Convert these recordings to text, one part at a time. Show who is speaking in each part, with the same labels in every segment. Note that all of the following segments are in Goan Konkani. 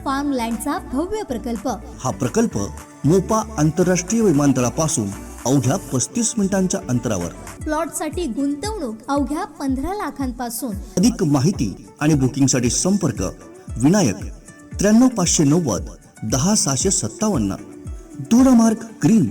Speaker 1: फार्म लँडचा भव्य प्रकल्प.
Speaker 2: हा प्रकल्प मोपा आंतरराष्ट्रीय विमानतळापासून अवघ्या 35 मिनिटांच्या अंतरावर.
Speaker 1: प्लॉटसाठी गुंतवणूक अवघ्या 15 लाखांपासून.
Speaker 2: अधिक माहिती आणि बुकिंगसाठी संपर्क विनायक 93590 10657. दोडामार्ग ग्रीन.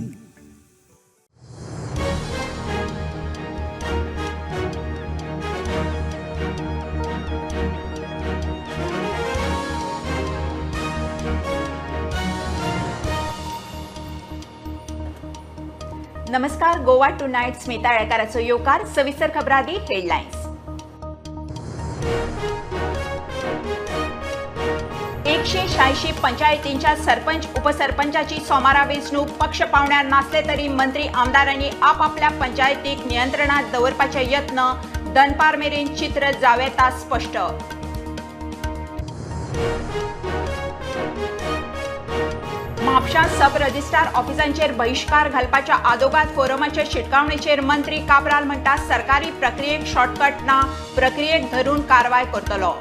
Speaker 3: नमस्कार, गोवा टू नाईट स्मिता येळकाराचो येवकार. सविस्तर खबरां आदी हेडलायन्स. 186 पंचायतींच्या सरपंच उपसरपंचाची सोमारा वेंचणूक. पक्ष पावण्यार नासले तरी मंत्री आमदारांनी आपापल्या पंचायतीक नियंत्रणात दवरपाचे यत्न. दनपार मेरेन चित्र जावं येता स्पश्ट. म्हापशां सब रजिस्ट्रार ऑफिसांचेर बहिश्कार घालपाच्या आदोगाद फोरमाचे शिटकावणेचेर मंत्री काब्राल म्हणटा, सरकारी प्रक्रियेक शॉर्टकट ना, प्रक्रियेक धरून कारवाय करतलो.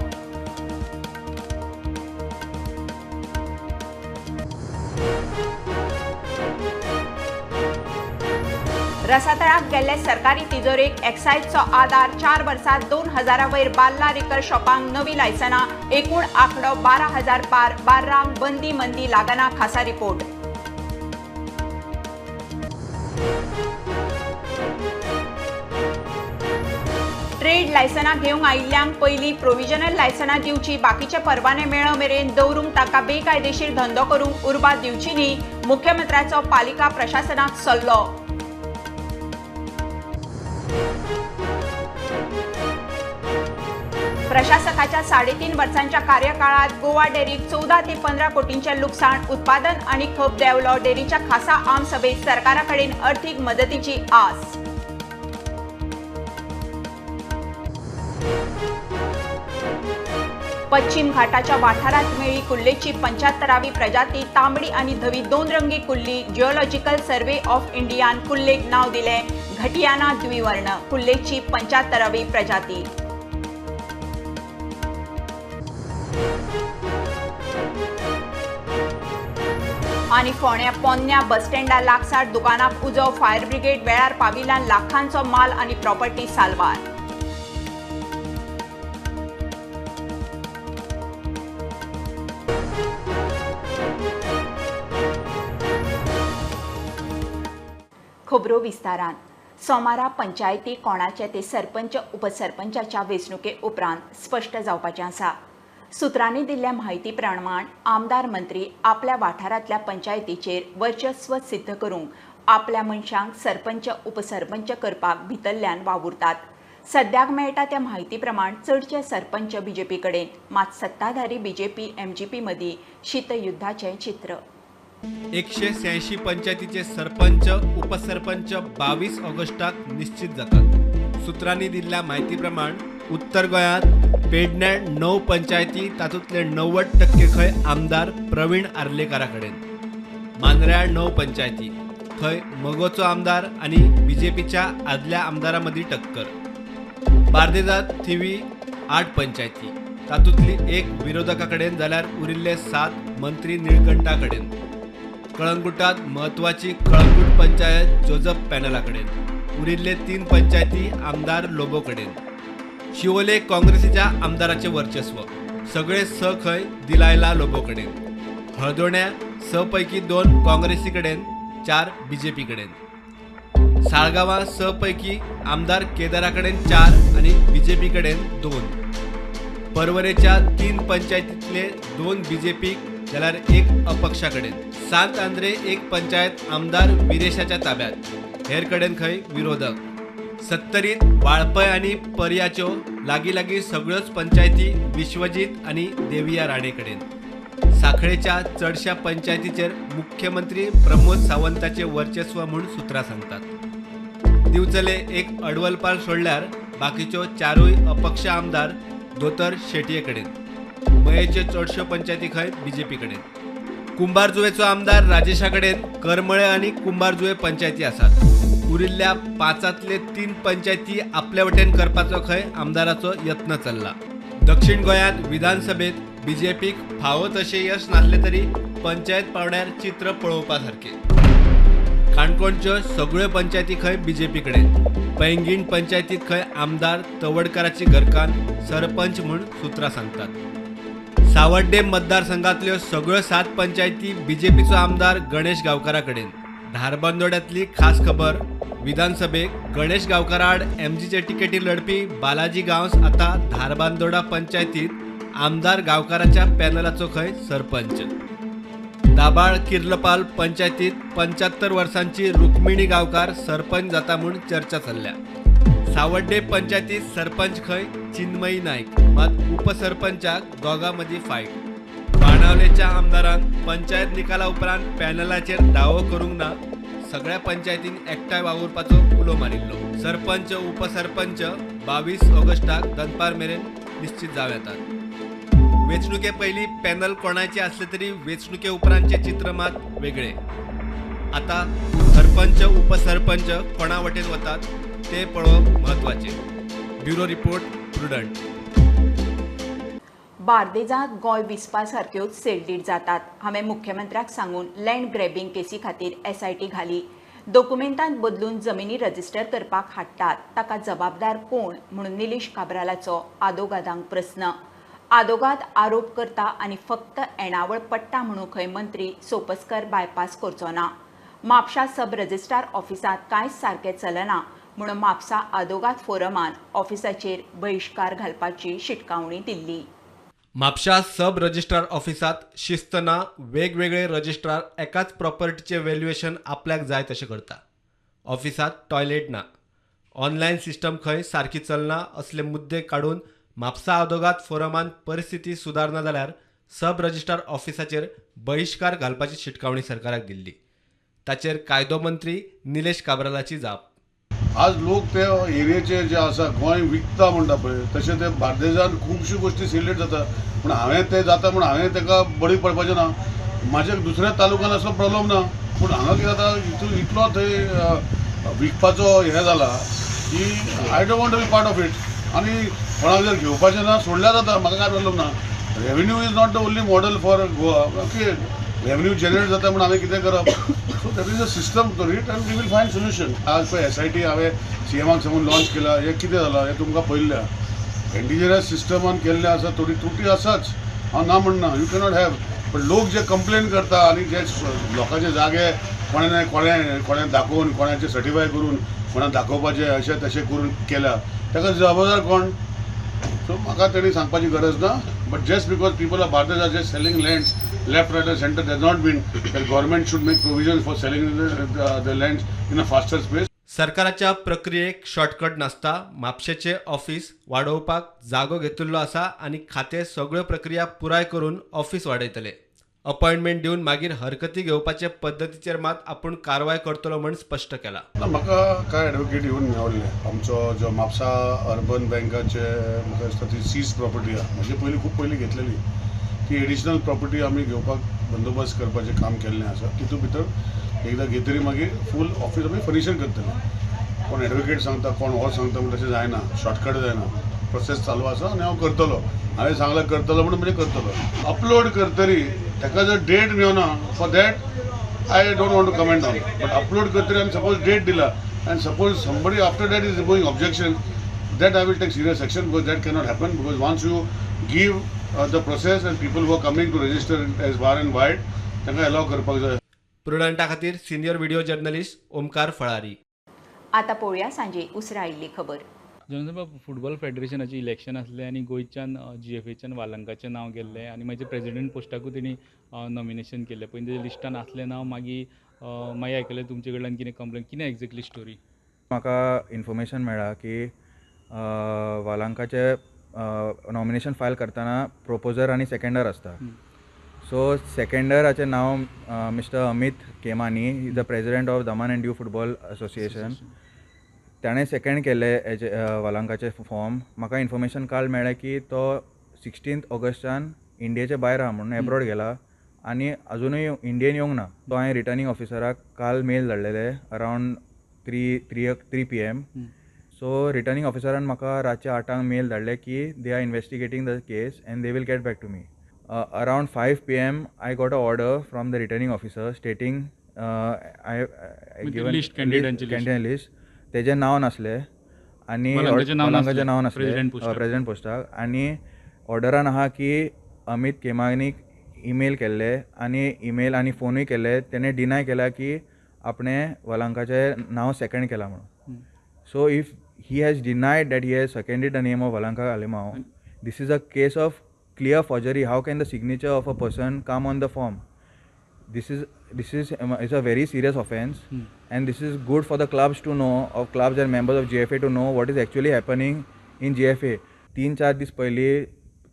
Speaker 3: रसातळाक गेल्ले सरकारी तिजोरेक एक्सायजचो आदार. 4 वर्सात 2000 वयर बार्ला रिकर शॉपांक नवी लायसनां. एकूण आंकडो 12,000 पार. बार्रांक बंदी मंदी लागना. खासा रिपोर्ट. ट्रेड लायसनां घेवंक आयिल्ल्यांक पयलीं प्रोविजनल लायसनां दिवची, बाकीचे परवाने मेळ मेरेन दवरूंक ताका बेकायदेशीर धंदो करूंक उर्बा दिवची न्ही. मुख्यमंत्र्याचो पालिका प्रशासनाक सल्लो. प्रशासकाच्या 3.5 वर्सांच्या कार्यकाळात गोवा डेअरीक 14 ते 15 कोटींचे लुकसाण. उत्पादन आणि खप देंवलो. डेअरीच्या खासा आमसभेत सरकारा कडेन अर्थीक मदतीची आस. पश्चिम घाटाच्या वाठारात मेळ्ळी कुल्लेची 75वी प्रजाती. तांबडी आणि धवी 2 रंगी कुल्ली. जिओलॉजिकल सर्वे ऑफ इंडियान कुल्लेक नाव दिलें घटियाना द्विवर्ण. कुल्लेची 75वी प्रजाती. आनी फोंड्या पोन्न्या बस स्टँडा लागसार दुकानाक उजो. फायर ब्रिगेड वेळार पाविल्ल्यान लाखांचो माल आनी प्रॉपर्टी साल्वार. खबरो विस्तारान. सोमारा पंचायती कोणाचे ते सरपंच उपसरपंचाच्या वेंचणुके उपरांत स्पश्ट जावपाचें आसा. सूत्रांनी दिल्ल्या म्हायती प्रमाण आमदार मंत्री आपल्या वाठारांतल्या पंचायतीचेर वर्चस्व सिद्ध करूंक आपल्या मनशांक सरपंच उपसरपंच करपाक भितरल्यान वावुरतात. सद्याक मेळटा त्या म्हायती प्रमाण चडशे सरपंच बीजेपी कडेन, मात सत्ताधारी बीजेपी एमजीपी मदीं शीतयुद्धाचें चित्र.
Speaker 4: 186 पंचायतीचे सरपंच उपसरपंच 22 ऑगस्टाक निश्चित जातात. सूत्रांनी दिल्ल्या म्हायती प्रमाण उत्तर गोंयांत पेडण्या 9 पंचायती, तातूंतले 90% खंय आमदार प्रवीण आर्लेकारा कडेन. मांद्र्या 9 पंचायती थंय मगोचो आमदार आनी बीजेपीच्या आदल्या आमदारा मदीं टक्कर. बार्देजात थिवी 8 पंचायती, तातूंतली 1 विरोधका कडेन जाल्यार उरिल्ले 7 मंत्री निळकंठा कडेन. कळंगुटात म्हत्वाची कळंगूट पंचायत जोजफ पॅनला कडेन, उरिल्ले 3 पंचायती आमदार लोबो कडेन. शिवोले काँग्रेसीच्या आमदाराचे वर्चस्व, सगळे 6 खंय दिलायला लोबो कडेन. हळदोण्या 6 पैकी 2 काँग्रेसी कडेन, 4 बीजेपी कडेन. साळगांवां 6 पैकी आमदार केदारा कडेन 4 आनी बीजेपी कडेन 2. परवरेच्या 3 पंचायतींतले 2 बीजेपीक जाल्यार 1 अपक्षा कडेन. सांत आंद्रे 1 पंचायत आमदार विरेशाच्या ताब्यात, हेर कडेन खंय विरोधक. सत्तरीत वाळपय आनी पर्याच्यो लागीं लागीं सगळ्योच पंचायती विश्वजीत आनी देविया राणे कडेन. साखळेच्या चडश्या पंचायतीचेर मुख्यमंत्री प्रमोद सावंताचे वर्चस्व म्हूण सूत्रां सांगतात. दिवचले 1 अडवलपाल सोडल्यार बाकीच्यो 4 अपक्ष आमदार दोतर शेटये कडेन. मयेच्यो चडश्यो पंचायती खंय बीजेपी कडेन. कुंभारजुवेचो आमदार राजेशा कडेन करमळे आनी कुंभारजुवे पंचायती आसात. उरिल्ल्या 5 3 पंचायती आपले वटेन करपाचो खंय आमदाराचो यत्न चल्ला. दक्षिण गोंयांत विधानसभेत बीजेपीक फावो तशें यश नासलें तरी पंचायत पावंड्यार चित्र पळोवपा सारकें. काणकोणच्यो सगळ्यो पंचायती खंय बीजेपी कडेन. पैंगीण पंचायतीत खंय आमदार तवडकाराची घरकान्न सरपंच म्हूण सुत्रां सांगतात. सावड्डे मतदारसंघातल्यो सगळ्यो 7 पंचायती बीजेपीचो आमदार गणेश गांवकारा कडेन. धारबांदोड्यांतली खास खबर, विधानसभेक गणेश गांवकारा आड एमजीचे तिकेटीर लढपी बालाजी गांवस आतां धारबांदोडा पंचायतीत आमदार गांवकाराच्या पॅनलाचो खंय सरपंच. दाबाळ किर्लपाल पंचायतीत 75 वर्सांची रुक्मिणी गांवकार सरपंच जाता म्हूण चर्चा चल्ल्या. सावड्डे पंचायतीत सरपंच खंय चिन्मयी नायक, मात उपसरपंचाक दोगां मदीं फायट. बाणावलेच्या आमदारान पंचायत निकाला उपरांत पॅनलाचेर दावो करूंक ना, सगळ्या पंचायतीन एकठांय वावुरपाचो उलो मारिल्लो. सरपंच उपसरपंच 22 ऑगस्टाक दनपार मेरेन निश्चित जावं येतात. वेंचणुके पयलीं पॅनल कोणाचे आसले तरी वेंचणुके उपरांतचें चित्र मात वेगळें. आतां सरपंच उपसरपंच कोणा वटेन वतात ते पळोवप म्हत्वाचें. Bureau report, Prudent.
Speaker 3: बार्देजांत गोंय विसपा सारक्योच सेलडीड जातात. हांवें मुख्यमंत्र्याक सांगून लँड ग्रॅबिंग केसी खातीर एसआयटी घाली. दोकुमेंतांत बदलून जमिनी रजिस्टर करपाक हाडटात, ताका जबाबदार कोण म्हणून निलेश काब्रालाचो आदोगादांक प्रस्न. आदोगाद आरोप करता आनी फक्त येणावळ पडटा म्हणून खंय मंत्री सोपस्कर बायपास करचो ना. म्हापशा सब रजिस्ट्रार ऑफिसांत कांयच सारकें चलना म्हणून म्हापसा आदोगाद फोरमान ऑफिसाचेर बहिश्कार घालपाची शिटकावणी दिल्ली.
Speaker 4: म्हापशा सब रजिस्ट्रार ऑफिसांत शिस्त ना, वेगवेगळे रजिस्ट्रार एकाच प्रॉपर्टीचें व्हॅल्युएशन आपल्याक जाय तशें करता. ऑफिसांत टॉयलेट ना, ऑनलायन सिस्टम खंय सारकी चलना असले मुद्दे काडून म्हापसा आदोगाद फोरमान परिस्थिती सुदारना जाल्यार सब रजिस्ट्रार ऑफिसाचेर बहिश्कार घालपाची शिटकावणी सरकाराक दिल्ली. ताचेर कायदो मंत्री निलेश काब्रालाची जाप.
Speaker 5: आज लोक ते एरियेचे जे आसा गोंय विकता म्हणटा पळय, तशें ते बार्देजान खुबश्यो गोश्टी सिलेक्ट जाता. पूण हांवें ते जाता म्हूण हांवें ताका बळी पडपाचें ना. म्हाज्या दुसऱ्या तालुक्यान असलो प्रॉब्लम ना, पूण हांगा कितें जाता, हितून इतलो थंय विकपाचो हें जाला की I don't want to be part of it. आनी कोणाक जर घेवपाचें ना सोडल्यार जाता, म्हाका कांय प्रॉब्लम ना. Revenue is not the only model for Goa. Okay, revenue generate जाता म्हूण हांवें कितें करप? So that is a system to it and we will find solution. आज पळय एस I T हांवें सी एमाक सांगून लॉन्च केला, हें कितें जालां हें तुमकां पळयल्लें. एनडीजीएस सिस्टमान केल्लें आसा, थोडी त्रुटी आसाच, हांव ना म्हणना, you cannot have. पण लोक जे कंप्लेन करता आनी जे लोकांचे जागे कोणें कोणें कोणें दाखोवन कोणाचे सर्टिफाय करून कोणाक दाखोवपाचें अशें तशें करून केल्या, ताका जबाबदार कोण? सो म्हाका तेणी सांगपाची गरज ना. But just because people of Bardez are just selling lands left, right and centre does not mean that government should make provisions for selling the lands in a faster space.
Speaker 4: सरकाराच्या प्रक्रियेक शॉर्टकट नासता. म्हापशेचें ऑफिस वाडोवपाक जागो घेतिल्लो आसा आनी खातें सगळ्यो प्रक्रिया पुराय करून ऑफिस वाडयतले. अपॉयंटमेंट दिवन मागीर हरकती घेवपाचे पद्दतीचेर मात आपूण कारवाय करतलो म्हूण स्पश्ट केला.
Speaker 5: म्हाका कांय एडवोकेट येवन मेवल्ले. आमचो जो म्हापसा अर्बन बँकाचे म्हाका दिसता ती सीज प्रॉपर्टी आहा, म्हणजे पयलीं खूब पयलीं घेतलेली ती एडिशनल प्रॉपर्टी आमी घेवपाक बंदोबस्त करपाचें काम केल्लें आसा. तितूंत भितर एकदां घेतली मागीर फूल ऑफिस आमी फर्निशन करतले. कोण एडवोकेट सांगता, कोण हो सांगता म्हण तशें जायना, शॉर्टकट जायना. प्रोसेस चालू आसा आनी हांव करतलो. हांवें सांगलां करतलो म्हणून म्हणजे करतलो. अपलोड करतरी ताका जर date मेवना, for that I don't want to comment on. But upload करतरी आनी सपोज डेट दिला and suppose somebody after that is going objection, that I will take serious action, because that cannot happen. Because once you give the process and people who are coming to register as far and wide, तांकां एलाव करपाक जाय.
Speaker 4: प्रुडंटा खातीर senior video journalist Omkar Falari.
Speaker 3: आतां पळोवया सांजे उसरां आयिल्ली खबर.
Speaker 6: जनसभा फुटबॉल फेडरेशनाचें इलेक्शन आसलें आनी गोंयच्यान जीएफएच्यान वालंकाचें नांव गेल्लें आनी मागीर प्रेजिडेंट पोस्टाकूय तेणी नॉमिनेशन केल्लें. पयलीं तेजें लिस्टान आसलें नांव, मागीर मागीर आयकलें तुमचे कडल्यान कितें कंप्लेन, कितें एग्जॅक्टली स्टोरी?
Speaker 7: म्हाका इन्फॉर्मेशन मेळ्ळा की वालंकाचें नॉमिनेशन फायल करतना प्रोपोजर आनी सेकंडर आसता. सो सेकंडराचें नांव mister Amit Khemani, is the president of Daman and Diu football association. ताणें सेकंड केल्लें हेजे वालंकाचें फॉर्म. म्हाका इन्फॉर्मेशन काल मेळ्ळें की तो 16 ऑगस्टान इंडियेचे भायर आहा म्हणून एब्रॉड गेला आनी अजुनूय इंडियेन येवंक ना. तो हांवें रिटर्निंग ऑफिसराक काल मेल धाडलेले अरावंड 3 PM. सो रिटर्निंग ऑफिसरान म्हाका रातच्या 8 मेल धाडले की they are investigating the case and they will get back to me. Around 5 PM I got a order from the returning officer stating I given
Speaker 6: list, candidate
Speaker 7: list, तेजें नांव नासलें आनी वलंगाचें नांव नासलें प्रेजिडेंट पोस्टाक. आनी ऑर्डरान आहा की अमीत केमानीक ईमेल केल्ले आनी ईमेल आनी फोनूय केल्ले, तेणें डिनाय केला की आपणें वलंकाचें नांव सेकंड केलां म्हणून. So if he has denied that he has seconded the name of Valanka Alemao, this is a case of clear forgery. How can the signature of a person come on the form? This is it's a very serious offence, and this is good for the clubs to know, of clubs and members of GFA to know what is actually happening in GFA. 3-4 दीस पयलीं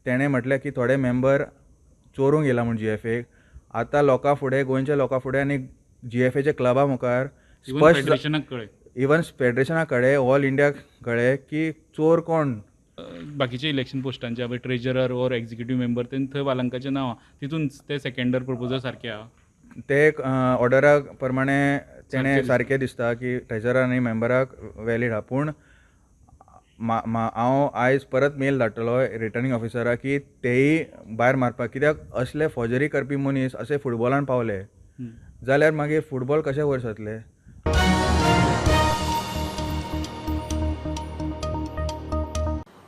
Speaker 7: तेणें म्हटलें की थोडे मेंबर चोरूंक येयला म्हूण GFA. आतां लोकां फुडें, गोंयच्या लोकां फुडें आनी GFAच्या क्लबा मुखार स्पश्ट, इवन फेडरेशना कळ्ळें, ऑल इंडिया कळ्ळें की चोर कोण.
Speaker 6: बाकीचे इलेक्शन पोस्टांचे पळय ट्रेजरर ऑर एक्झिक्युटीव मेंबर, तें थंय वालंकाचें नांव आहा, तितून ते सेकंडर प्रपोजल सारकें आहा.
Speaker 7: ते ऑर्डरा प्रमाणे तेणें सारकें दिसता की ट्रेजरर आनी मेंबराक वॅलीड आहा, पूण हांव आयज परत मेल धाडटलो रिटर्निंग ऑफिसराक की तेय भायर मारपाक, कित्याक असले फॉर्जरी करपी मनीस असे फुटबॉलान पावले जाल्यार मागीर फुटबॉल कशें वयर सरतले.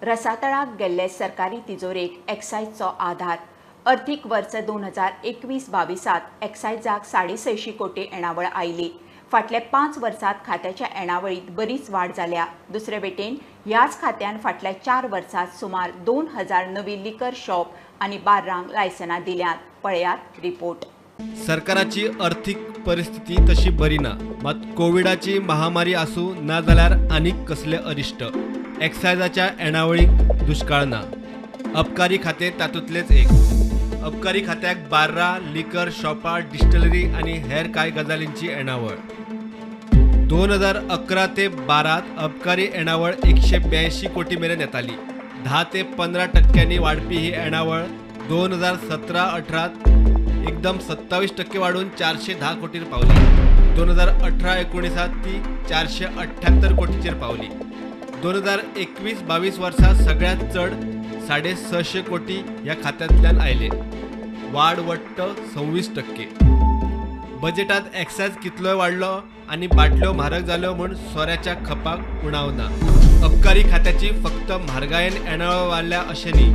Speaker 3: रसातळाक गेल्ले सरकारी तिजोरेक एक्सायजचो आधार. अर्थीक वर्स 2021-22 एक्सायजाक 650 कोटी येणावळ आयली. फाटल्या 5 वर्सांत खात्याच्या येणावळींत बरीच वाड जाल्या. दुसरे वटेन ह्याच खात्यान फाटल्या 4 वर्सांत सुमार 2000 नवी लिकर शॉप आनी बार्रांक लायसनां दिल्यांत. पळयात रिपोर्ट.
Speaker 4: सरकाराची अर्थीक परिस्थिती तशी बरी ना, मात कोविडाची महामारी आसूं ना जाल्यार आनीक कसले अरिश्ट, एक्सायजाच्या येणावळीक दुश्काळ ना. अबकारी खातें तातूंतलेंच एक. अबकारी खात्याक बार्रां, लिकर शॉपां, डिस्टिलरी आनी हेर कांय गजालींची येणावळ. 2011 ते 12 अबकारी येणावळ 182 कोटी मेरेन येताली. 10 ते 15% वाडपी ही येणावळ 2017-18 एकदम 27% वाडून 410 कोटीर पावली. 2018-19 ती 478 कोटीचेर पावली. 2021-22 वर्सा सगळ्यांत चड 650 कोटी ह्या खात्यांतल्यान आयले, वाड वट्ट 26%. बजेटांत एक्सायज कितलोय वाडलो आनी बाटल्यो म्हारग जाल्यो म्हूण सोऱ्याच्या खपाक उणाव ना. अबकारी खात्याची फक्त म्हारगायेन येणावळ वाडल्या अशें न्ही,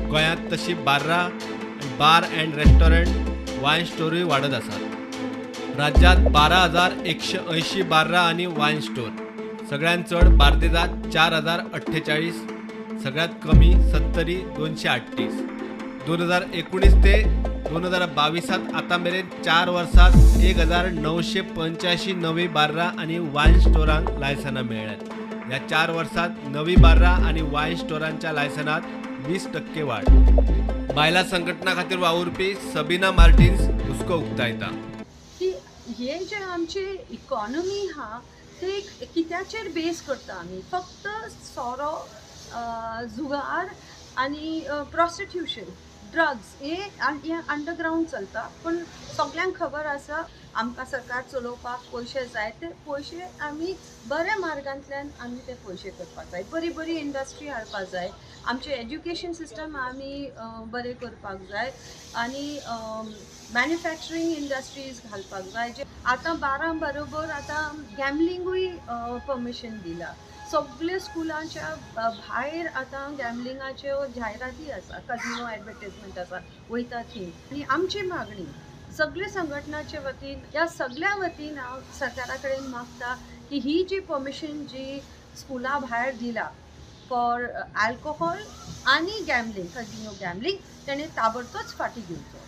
Speaker 4: गोंयांत तशी बार्रां, बार अँड रेस्टॉरंट, वायन स्टोरूय वाडत आसात. राज्यांत 12,180 बार्रां आनी वायन स्टोर, सगळ्यांत चड बार्देजांत 4,048, सगळ्यांत कमी सत्तरी 238. 2019 ते 2022 आतां मेरेन 4 वर्सांत 1,985 नवी बार्रां आनी वायन स्टोरांक लायसनां मेळ्ळ्यांत. ह्या 4 वर्सांत नवी बार्रां आनी वायन स्टोरांच्या लायसनांत 20% वाड. बायलां संघटना खातीर वावुरपी सबिना मार्टिन्स हुस्को उक्तायता
Speaker 8: की हे जे आमची इकॉनॉमी आहा ते कित्याचेर बेस करता आमी, फक्त सोरो, जुगार आनी प्रॉस्टिट्यूशन, ड्रग्स हे अंडरग्रावंड चलता. पूण सगल्यांक खबर आसा आमकां सरकार चलोवपाक पयशे जाय, ते पयशे आमी बऱ्या मार्गांतल्यान आमी ते पयशे करपाक जाय, बरी बरी इंडस्ट्री हाडपाक जाय, आमचें एज्युकेशन सिस्टम आमी बरें करपाक जाय आनी मॅन्युफॅक्चरींग इंडस्ट्रीज घालपाक जाय. जे आतां बारां बरोबर आतां गॅमलिंगूय परमिशन दिलां, सगळे स्कुलांच्या भायर आतां गॅमलिंगाच्यो जायराती आसा, कजिनो एडवर्टीजमेंट आसा, वयता थंय. आनी आमची मागणी सगळे संघटनाचे वतीन, ह्या सगळ्या वतीन हांव सरकारा कडेन मागता की ही जी परमिशन जी स्कुला भायर दिला फॉर अल्कोहोल आनी गॅमलिंग, कजिनो गॅमलिंग, तेणें ताबडतोच फाटीं घेवचो.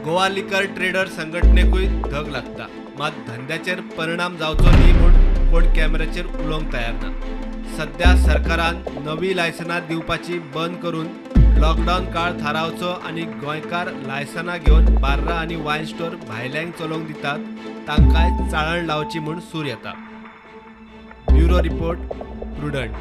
Speaker 4: गोवा लिकर ट्रेडर संघटनेकूय धग लागता, मात धंद्याचेर परिणाम जावचो न्ही म्हूण कोण कॅमेऱ्याचेर उलोवंक तयार ना. सध्या सरकारान नवी लायसनां दिवपाची बंद करून लॉकडावन काळ थारावचो आनी गोंयकार लायसनां घेवन बार्रां आनी वायन स्टोर भायल्यांक चलोवंक दितात तांकांय चाळण लावची म्हूण सूर येता. Bureau report, Prudent.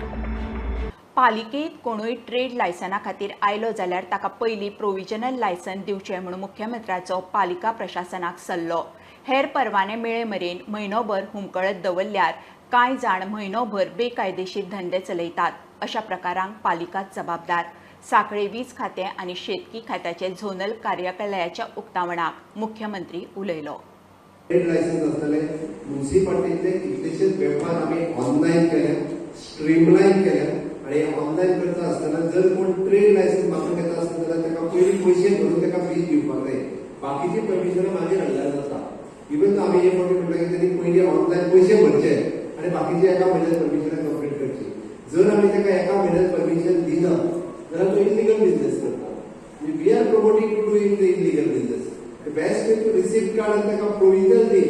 Speaker 3: पालिकेंत कोणूय ट्रेड लायसना खातीर आयलो जाल्यार ताका पयलीं प्रोविजनल लायसन दिवचें म्हूण मुख्यमंत्र्याचो पालिका प्रशासनाक सल्लो. हेर परवाने मेळे मेरेन म्हयनोभर हुमकळत दवरल्यार कांय जाण म्हयनोभर बेकायदेशीर धंदे चलयतात. अशा प्रकारांक पालिका जबाबदार. सांखळे वीज खातें आनी शेतकी खात्याचे झोनल कार्यालयाच्या उक्तावणाक मुख्यमंत्री उलयलो.
Speaker 9: ट्रेड लायसन्स आसतले. म्युनिसिपालिटींतले कितलेशेच वेव्हार आमी ऑनलायन केले, स्ट्रीमलायन केले आनी ऑनलायन करता आसतना जर कोण ट्रेड लायसन्स मागून घेता आसत जाल्यार ताका पयलीं पयशे भरून ताका फीस दिवपाक जाय. बाकीची परमिशनां मागीर हाडल्यार जाता. इवन आमी हे फावटी म्हणटा की तेणी पयलीं ऑनलायन पयशे भरचे आनी बाकीची एका म्हयन्यात परमिशनां कंप्लीट करची. जर आमी ताका एका म्हयन्यात परमिशन दिना जाल्यार तो इलिगल बिजनेस करता. We are promoting to do in the illegal business. The best way to receipt काड आनी ताका प्रोविजनल दी,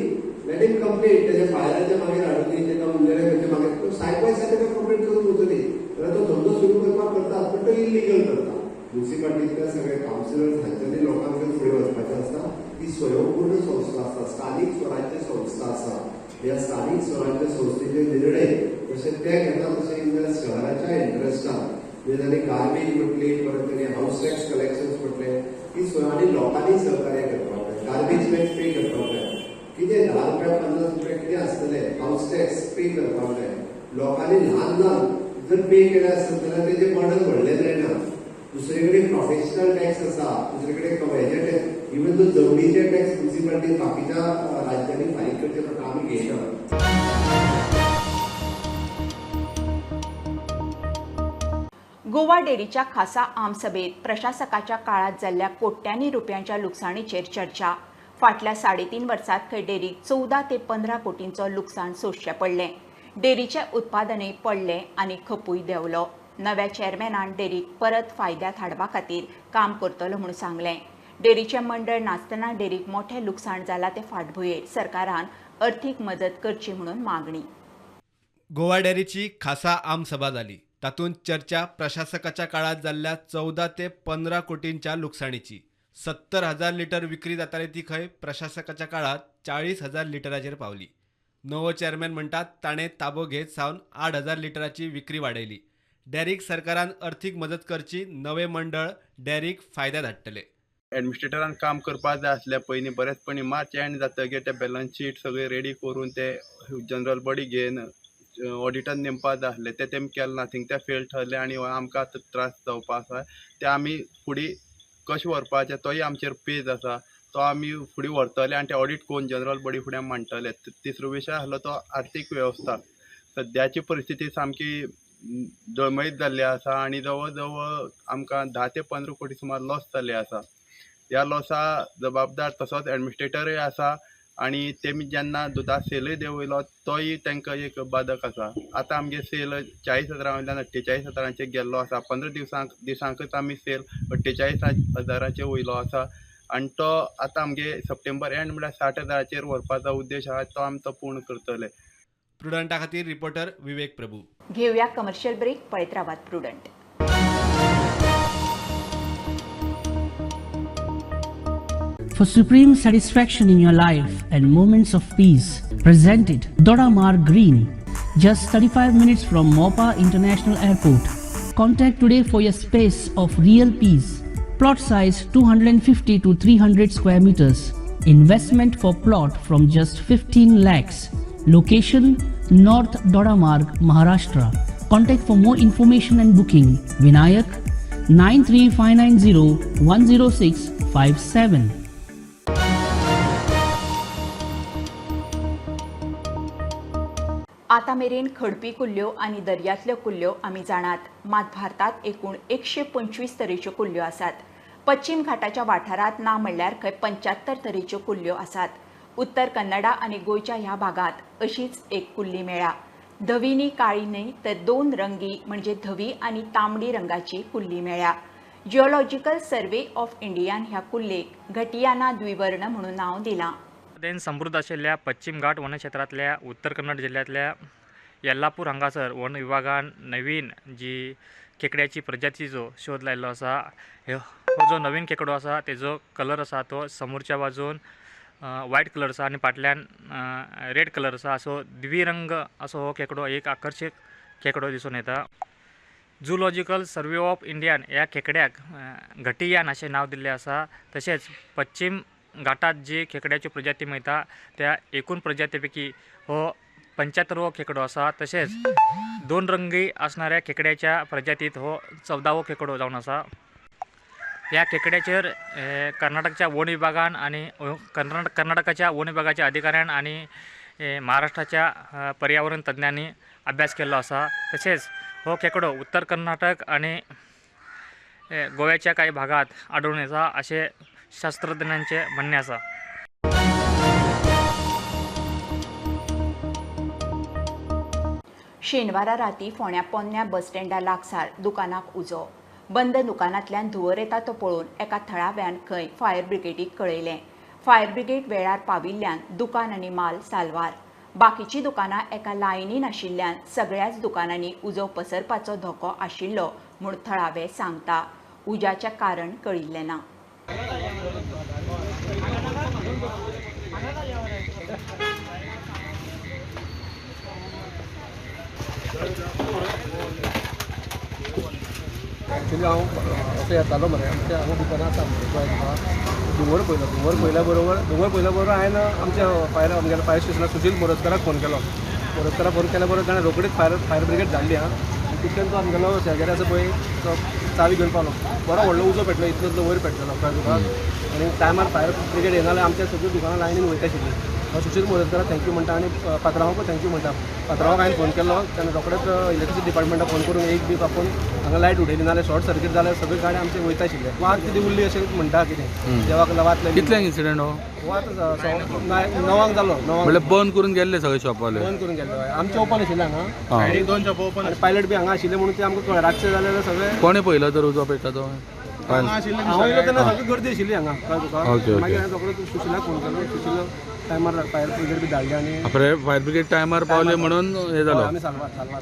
Speaker 9: let him complete. तेज्या फायराच्या मागीर हाडून दी, ताका उरलेले खंयच्या मागीर तो सायड बाय सायड ताका कंप्लीट करून वचूं दी. जाल्यार तो धंदो सुरू करपाक करता पण तो इलिगल करता. म्युनिसिपालिटींतल्या सगळे कावन्सिलर्स हांच्यांनी लोकां कडेन फुडें वचपाचें आसता. ती स्वयंपूर्ण संस्था आसा, स्थानीक स्वराज्य संस्था आसा. ह्या स्थानीक स्वराज्य संस्थेचे निर्णय जशे ते घेता तशे शहराच्या इंट्रस्टान, म्हणजे तांणी गार्बेज म्हटली, परत तांणी हावस टॅक्स कलेक्शन्स म्हटले, ती आनी लोकांनी सहकार्य करपाक जाय. गार्बेज टॅक्स पे करपाक जाय. कितें 10 रुपया 50 रुपया कितें आसतलें हावस टॅक्स पे करपाक जाय. लोकांनी ल्हान ल्हान जर पे केलें आसत जाल्यार तेजें बर्डन व्हडलें जायना. दुसरे कडेन प्रोफेशनल टॅक्स आसा, दुसरे कडेन हेजे टॅक्स, इवन जो जमनीचे टॅक्स म्युनिसिपालिटी बाकीच्या राज्यांनी फारीक करचे पडटा, आमी घेयना.
Speaker 3: गोवा डेअरीच्या खासा आमसभेत प्रशासकाच्या काळात जाल्ल्या कोट्यांनी रुपयांच्या लुकसाणीचेर चर्चा. फाटल्या 3.5 वर्सात खंय डेअरीक 14 ते 15 कोटींचो लुकसाण सोंसचें पडलें. डेअरीचें उत्पादनय पडलें आनी खपूय देंवलो. नव्या चेअरमॅनान डेअरीक परत फायद्यांत हाडपा खातीर काम करतलो म्हूण सांगलें. डेअरीचें मंडळ नासतना डेअरीक मोठें लुकसाण जालां ते फाटभुंयेर सरकारान अर्थीक मजत करची म्हणून मागणी.
Speaker 4: गोवा डेअरीची खासा आमसभा जाली. तातूंत चर्चा प्रशासकाच्या काळात जाल्ल्या 14 ते 15 कोटींच्या लुकसाणीची. 70,000 लिटर विक्री जाताली ती खंय प्रशासकाच्या काळात 40,000 लिटराचेर पावली. नवो चेअरमॅन म्हणटात ताणें ताबो घेत सावन 8,000 लिटराची विक्री वाडयली. डेअरीक सरकारान अर्थीक मजत करची, नवें मंडळ डेअरीक फायद्यात हाडटले.
Speaker 10: एडमिनिस्ट्रेटरान काम करपाक जाय आसलें पयलीं, बरेचपणी मार्च एंड जातकीर ते बॅलन्स शीट सगळें रेडी करून ते जनरल बॉडी घेवन ऑडिटर नेमपा जाय आसलें, तें तेमी केलें ना. थिंग तें फेल ठरलें आनी आमकां आतां त्रास जावपा आसा. ते आमी फुडें कशें व्हरपाचें तोय आमचेर पेज आसा, तो आमी फुडें व्हरतले आनी ते ऑडीट करून जनरल बॉडी फुडें मांडटले. तिसरो विशय आसलो तो आर्थीक वेवस्था. सद्याची परिस्थिती सामकी डळमळीत जाल्ली आसा आनी जवळ जवळ आमकां 10 ते 15 कोटी सुमार लॉस जाल्ले आसा. ह्या लॉसा जबाबदार तसोच एडमिनिस्ट्रेटरूय आसा आनी तेमी जेन्ना दुदा सेलूय देंवयलो तोय तांकां एक बादक आसा. आतां आमगे सेल 40,000 वयल्यान 48,000 गेल्लो आसा. 15 दिसांकच आमी सेल 48,000 वयलो आसा आनी तो आतां आमगे सप्टेंबर एंड म्हळ्यार 60,000 व्हरपाचो उद्देश आसा, तो आमी तो पूर्ण करतले.
Speaker 4: प्रुडंटा खातीर रिपोर्टर विवेक प्रभू.
Speaker 3: घेवया कमर्शियल ब्रेक. पळयत रावात prudent.
Speaker 11: For supreme satisfaction in your life and moments of peace, presented Dodamarg Green, just 35 minutes from Mopa International Airport. Contact today for your space of real peace. Plot size 250 to 300 square meters. Investment for plot from just 15 lakhs. Location North Dodamarg, Maharashtra. Contact for more information and booking Vinayak 93590 10657.
Speaker 3: आतां मेरेन खडपी कुल्ल्यो आनी दर्यांतल्यो कुल्ल्यो आमी जाणात, मात भारतांत एकूण 125 तरेच्यो कुल्ल्यो आसात. पश्चिम घाटाच्या वाठारांत ना म्हणल्यार खंय 75 तरेच्यो कुल्ल्यो आसात. उत्तर कन्नडा आनी गोंयच्या ह्या भागांत अशीच एक कुल्ली मेळ्ळा. धवी न्ही काळी न्हय तर 2 रंगी म्हणजे धवी आनी तांबडी रंगाची कुल्ली मेळ्ळा. जिओलॉजिकल सर्वे ऑफ इंडियान ह्या कुल्लेक घटियाना द्विवर्ण म्हणून नांव दिलां.
Speaker 12: समृद्ध आशिल्ल्या पश्चिम घाट वनक्षेत्रांतल्या उत्तर कन्नड जिल्ल्यांतल्या येल्लापूर हांगासर वन विभागान नवीन जी खेकड्याची प्रजातीचो शोध लायिल्लो आसा. हो जो नवीन खेकडो आसा तेजो कलर आसा तो समोरच्या बाजून व्हायट कलर आसा आनी फाटल्यान रेड कलर आसा. असो द्विरंग असो हो खेकडो एक आकर्शीक खेकडो दिसून येता. जुलॉजिकल सर्वे ऑफ इंडियान ह्या खेकड्याक घटियान अशें नांव दिल्लें आसा. तशेंच पश्चिम घाटात जी खेकड्याच्यो प्रजाती मेळटा त्या एकूण प्रजाती पैकी हो 75वो खेकडो आसा. तशेंच दोन रंगी असणाऱ्या खेकड्याच्या प्रजातीत हो 14वो खेकडो जावन आसा. ह्या खेकड्याचेर कर्नाटकच्या वन विभागान आनी कर्नाटकाच्या वन विभागाच्या अधिकाऱ्यान आनी महाराष्ट्राच्या पर्यावरण तज्ञांनी अभ्यास केल्लो आसा. तशेंच हो खेकडो उत्तर कर्नाटक आनी गोव्याच्या काही भागात आढळून येता अशें शास्त्रज्ञांचें म्हणणें आसा.
Speaker 3: शेनवारा राती फोंड्या पोन्न्या बस स्टँडा लागसार दुकानाक उजो. बंद दुकानांतल्यान धुंवर येता तो पळोवन एका थळाव्यान खंय फायर ब्रिगेडीक कळयलें. फायर ब्रिगेड वेळार पाविल्ल्यान दुकान आनी माल साल्वार. बाकीची दुकानां एका लायनीन आशिल्ल्यान सगळ्याच दुकानांनी उजो पसरपाचो धोको आशिल्लो म्हूण थळावे सांगता. उज्याचें कारण कळिल्लें ना.
Speaker 13: एक्चुली हांव असो येतालो मरे, आमच्या हांगा दुकानां आसा मरे, धुंवर पयलो, धुंवर पयल्या बरोबर हांवें आमच्या फायर आमगेल्या फायर स्टेशनार सुशील मोरजकाराक फोन केलो. मोरजकाराक फोन केल्या बरोबर ताणें रोखडीच फायर ब्रिगेड धाडली. आं, तितल्यान तो आमगेलो शेजारी आसा पळय तो चावी घेवन पावलो. बरो व्हडलो उजो पेटलो, इतलो वयर पेटलेलो कळ्ळें तुका. आनी टायमार फायर ब्रिगेड येना जाल्यार आमच्या सगळीं दुकानां लायनीन वयता आशिल्लीं. हांव सुशील मोरजकाराक thank you म्हणटा आनी पात्रांवाकूय thank you म्हणटा. पात्रांवाक हांवें फोन केलो, ताणें रोखडेच इलेक्ट्रिसिटी डिपार्टमेंटाक फोन करून एक बी आपोवन हांगा लायट उडयली, नाजाल्यार शॉर्ट सर्कीट जाल्यार सगळी गाडी आमची वयता आशिल्ले. वात कितें उरली अशें म्हणटा, कितें देवाक वात लागली.
Speaker 14: कितल्यांक इन्सिडंट हो?
Speaker 13: वात 9 जालो. 9
Speaker 14: म्हणल्यार बंद करून गेल्ले सगळे शॉपवाले?
Speaker 13: बंद करून गेल्ले, आमचे ओपन आशिल्ले हांगा,
Speaker 14: दोन शॉप ओपन,
Speaker 13: पायलट बी हांगा आशिल्ले म्हणून ते आमकां कळ्ळें. रातचे जाल्यार सगळे
Speaker 14: कोणें पळयलो तर उजो पेटला तो?
Speaker 13: हांव येयलो तेन्ना सगळी गर्दी आशिल्ली हांगा, कळ्ळें तुका. मागीर हांवें रोखडो सुशिलाक फोन केलो, सुशील टायमार फायर ब्रिगेड बी धाडली आनी
Speaker 14: फायर ब्रिगेड टायमार पावले म्हणून हें जालो.
Speaker 13: आमी साल्वार साल्वार.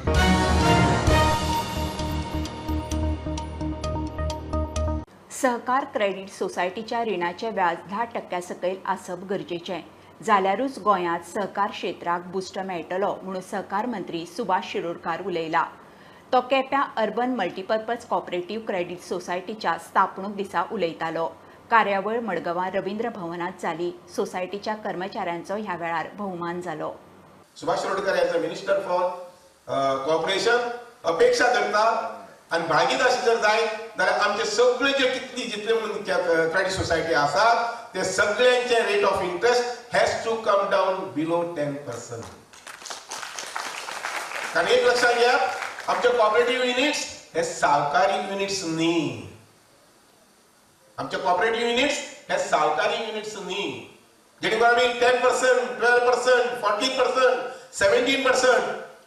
Speaker 3: सहकार क्रेडीट सोसायटीच्या रिणाचें व्याज 10% सकयल आसप गरजेचें जाल्यारूच गोंयांत सहकार क्षेत्राक बुस्ट मेळटलो म्हणून सहकार मंत्री सुभाष शिरोडकार उलयला. तो केप्यां अर्बन मल्टीपर्पज कॉपरेटिव्ह क्रेडीट सोसायटीच्या स्थापणूक दिसा उलयतालो. कार्यावळ मडगांवां रवींद्र भवनांत जाली. सोसायटीच्या कर्मचाऱ्यांचो ह्या वेळार भोवमान जालो.
Speaker 15: Subhash Shirodkar as a minister for corporation अपेक्षा धरता आनी भागीदारी जर जाय जाल्यार आमचे सगळे जे कितली जितले म्हणून क्रेडीट सोसायटी आसा ते सगळ्यांचे rate of interest has to come down below 10%. कारण एक लक्षात घ्या, आमचे कॉपरेटिव्ह युनिट्स हे सावकारी युनिट्स न्ही. आमचे कॉपरेटिव्ह युनिट्स हे सावकारी युनिट्स न्ही, जेणे करून आमी 10%, 12%, 14%, 17%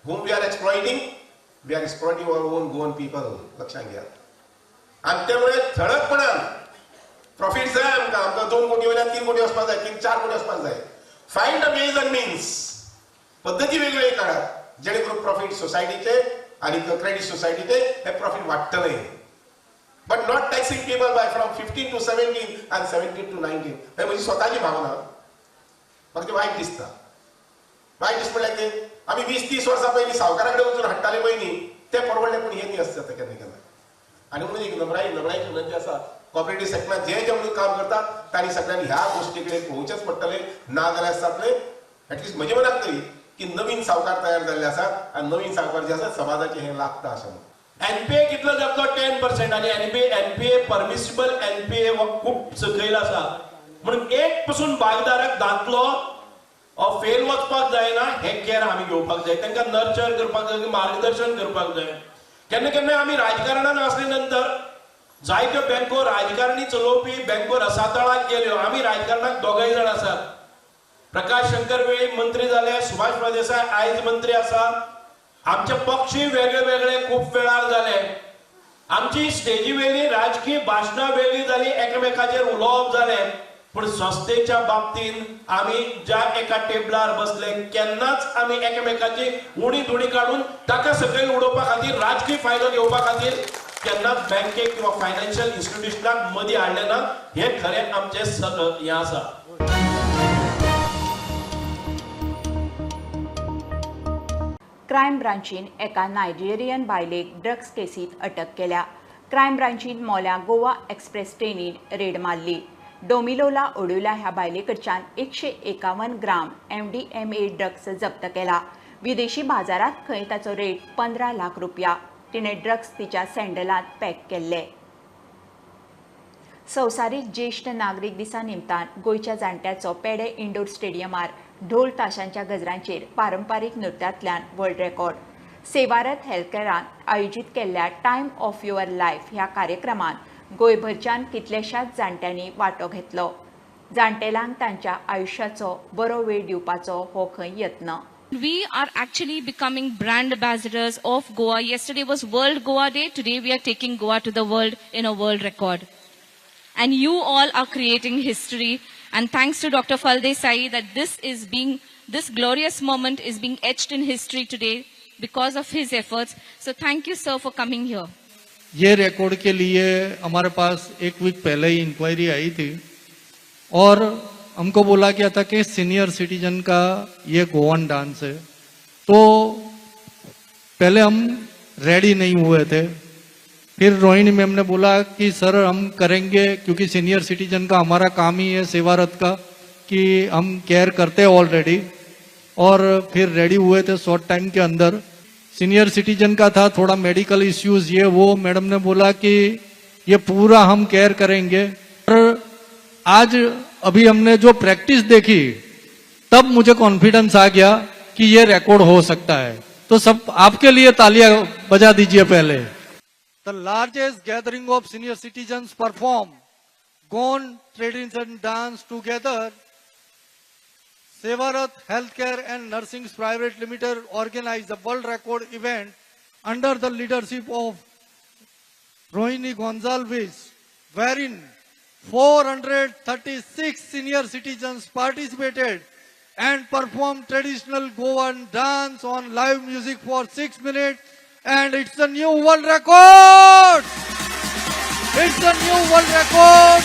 Speaker 15: whom we are exploiting, we are exploiting our own Goan people. लक्षात घ्या. आनी त्यामुळे ठळकपणान प्रॉफिट जाय आमकां, आमकां 2 कोटी वयल्यान 3 कोटी वचपाक जाय, 3-4 कोटी वचपाक जाय. Find the ways and means, पद्दती वेगवेगळे काडात जेणे करून प्रॉफिट सोसायटीचे आनी क्रेडीट सोसायटीचे हे profit वाडटले. But not taxing people by from 15 to 17 and 17 to 19. हे म्हजी स्वताची भावना, म्हाका ते वायट दिसता. वायट दिसता म्हणल्यार कितें, आमी 20-30 वर्सां पयलीं सावकारा कडेन वचून हाडटाले पयलीं ते परवडले, पूण हें न्ही आसता जाता केन्ना केन्ना. आनी म्हणून एक नमळायेची विनंती आसा, कॉपरेटिव्ह सेक्टरांत जे जे म्हणून काम करतात तांणी सगळ्यांनी ह्या गोश्टी कडेन पळोवचेंच पडटलें. ना जाल्यार जातलें एटलिस्ट म्हज्या मनाक तरी की नवीन सावकार तयार जाल्ले आसात आनी नवीन सावकार जे आसात समाजाचें हें लागता अशें म्हणून.
Speaker 16: एनपीए कितलो जातलो? 10% आनी एनपीए परमिसिबल एनपीए खूब सकयल आसा म्हणून एक पसून भागधारक दांतलो फेल वचपाक जायना हें केअर आमी घेवपाक जाय. तांकां नर्चर करपाक जाय, मार्गदर्शन करपाक जाय. केन्ना केन्ना आमी राजकारणान आसले नंतर जायत्यो बँको राजकारणी चलोवपी बँको रसातळाक गेल्यो. आमी राजकारणाक दोगांय जाण आसात. प्रकाश शंकर वेळीप मंत्री जाले, सुभाष प्रदेसाय आयज मंत्री आसा. आमचे पक्षूय वेगळे वेगळे खूब वेळार जाले. आमची स्टेजी वेली राजकीय भाशणां वेगळी जाली, एकामेकाचेर उलोवप जालें, पूण संस्थेच्या बाबतींत आमी ज्या एका टेबलार बसले केन्नाच आमी एकामेकाची उणी धुणी काडून ताका सकयल उडोवपा खातीर राजकीय फायदो घेवपा खातीर केन्नाच बँकेक किंवा फायनान्शियल इन्स्टिट्युशनाक मदीं हाडलें ना. हें खरें आमचें हें आसा.
Speaker 3: क्रायम ब्रांचीन एका नायजेरियन बायलेक ड्रग्स केसीत अटक केल्या. क्रायम ब्रांचीन मोल्या गोवा एक्सप्रेस ट्रेनीन रेड मारली. डोमिलोला ओड्युला ह्या बायले कडच्यान 151 ग्राम MDMA drugs जप्त केला. विदेशी बाजारात खंय ताचो रेट 15 लाख रुपया. तिणें ड्रग्स तिच्या सँडलांत पॅक केल्ले. संवसारीक ज्येश्ठ नागरीक दिसा निमतान गोंयच्या जाणट्याचो पेडे इंडोर स्टेडियमार ढोल ताशांच्या गजरांचेर पारंपारीक नृत्यांतल्यान वर्ल्ड रेकॉर्ड. सेवारत हेल्थकेअरान आयोजीत केल्ल्या टायम ऑफ your life ह्या कार्यक्रमात गोंयभरच्यान कितल्याशाच जाणट्यांनी वांटो घेतलो. जाणटेल्यांक तांच्या आयुश्याचो बरो वेळ दिवपाचो हो खंय यत्न.
Speaker 17: We are actually becoming brand ambassadors of Goa. Yesterday was World Goa Day. Today we are taking Goa to the world in a world record. And you all are creating history. And thanks to Dr. Faldesai that this glorious moment is being etched in history today because of his efforts. So thank you, sir, for coming here.
Speaker 18: ये रिकॉर्ड के लिए हमारे पास एक वीक पहले ही इंक्वायरी आई थी और हमको बोला गया था कि सीनियर सिटीजन का ये गोवन डांस है. तो पहले हम रेडी नहीं हुए थे. फिर रोहिणी मैम ने बोला कि सर हम करेंगे, क्योंकि सीनियर सिटीजन का हमारा काम ही है सेवारत का, कि हम केयर करते हैं ऑलरेडी. और फिर रेडी हुए थे शॉर्ट टाइम के अंदर. सीनियर सिटीजन का था थोड़ा मेडिकल इश्यूज ये वो, मैडम ने बोला कि ये पूरा हम केयर करेंगे. और आज अभी हमने जो प्रैक्टिस देखी तब मुझे कॉन्फिडेंस आ गया कि ये रिकॉर्ड हो सकता है. तो सब आपके लिए तालियां बजा दीजिए पहले. The largest gathering of senior citizens perform Goan traditional dance together. Sevarath Healthcare and Nursing Private Limited organized a world record event under the leadership of Rohini Gonzalez, wherein 436 senior citizens participated and performed traditional Goan dance on live music for 6 minutes, and it's a new world record! It's a new world record!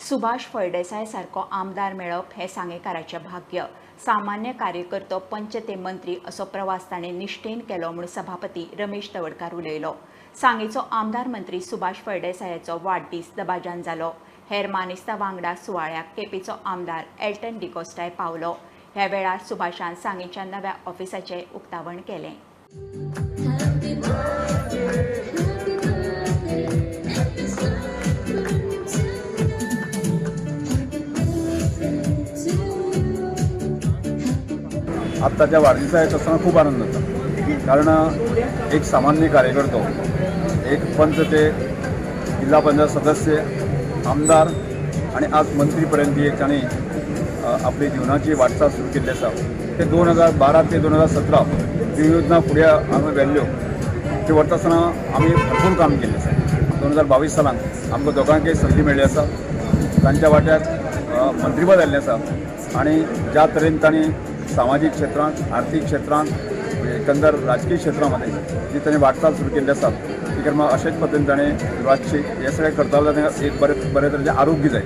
Speaker 3: Subhash Phaldesai सारको आमदार मेळप हें सांगेकाराचें भाग्य. सामान्य कार्यकर्तो पंच ते मंत्री असो प्रवास ताणें निश्ठेन केलो म्हूण सभापती रमेश तवडकार उलयलो. सांगेचो आमदार मंत्री सुभाष फळदेसायाचो वाडदीस दबाज्यान जालो. हेर मानेस्ता वांगडा सुवाळ्याक केपेचो आमदार एल्टन डिकोस्टाय पावलो. ह्या वेळार सुभाषान सांगेच्या नव्या ऑफिसाचें उक्तावण केलें.
Speaker 19: आत्ताच्या वाढदिसा येत असताना खूप आनंद जाता, कारण एक सामान्य कार्यकर्तो, एक पंच ते जिल्हा पंचायत सदस्य, आमदार आणि आज मंत्रीपर्यंत एक तांणी आपली जीवनाची वाटचाल सुरू केल्ली आसा. ते 2012 ते 2017 ही योजना फुडें आमी व्हेल्ल्यो, ती व्हरता आसतना आमी भरपूर काम केल्लें आसा. 2022 सालान आमकां दोगांकय संदी मेळ्ळी आसा, तांच्या वाट्याक मंत्रीपद आयिल्लें आसा आनी ज्या तरेन तांणी सामाजीक क्षेत्रांत, आर्थीक क्षेत्रांत, एकंदर राजकीय क्षेत्रामध्ये जी तांणी वाटचाल सुरू केल्ली आसा ती कर्म अशेच पद्दतीन ताणें राजकीय हें सगळें करता जाल्यार एक बरें बरे तरेचें आरोग्य जाय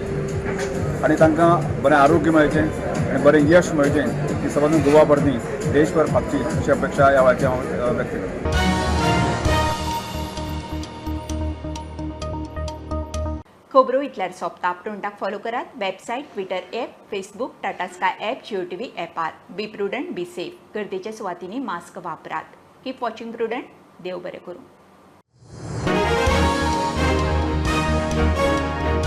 Speaker 19: आनी तांकां बरें आरोग्य मेळचें आनी बरें यश मेळचें ही सबंद गोवा भर न्ही देशभर फापची अशी अपेक्षा ह्या वेळाचेर हांव व्यक्त करतां.
Speaker 3: खबरो इतल्यार सोंपता. प्रुडंटाक फॉलो करात website, Twitter app, Facebook, Tata Sky app, Jio TV ॲपार. Be prudent, be safe. गर्देच्या सुवातींनी मास्क वापरात. Keep watching Prudent. देव बरें करूं.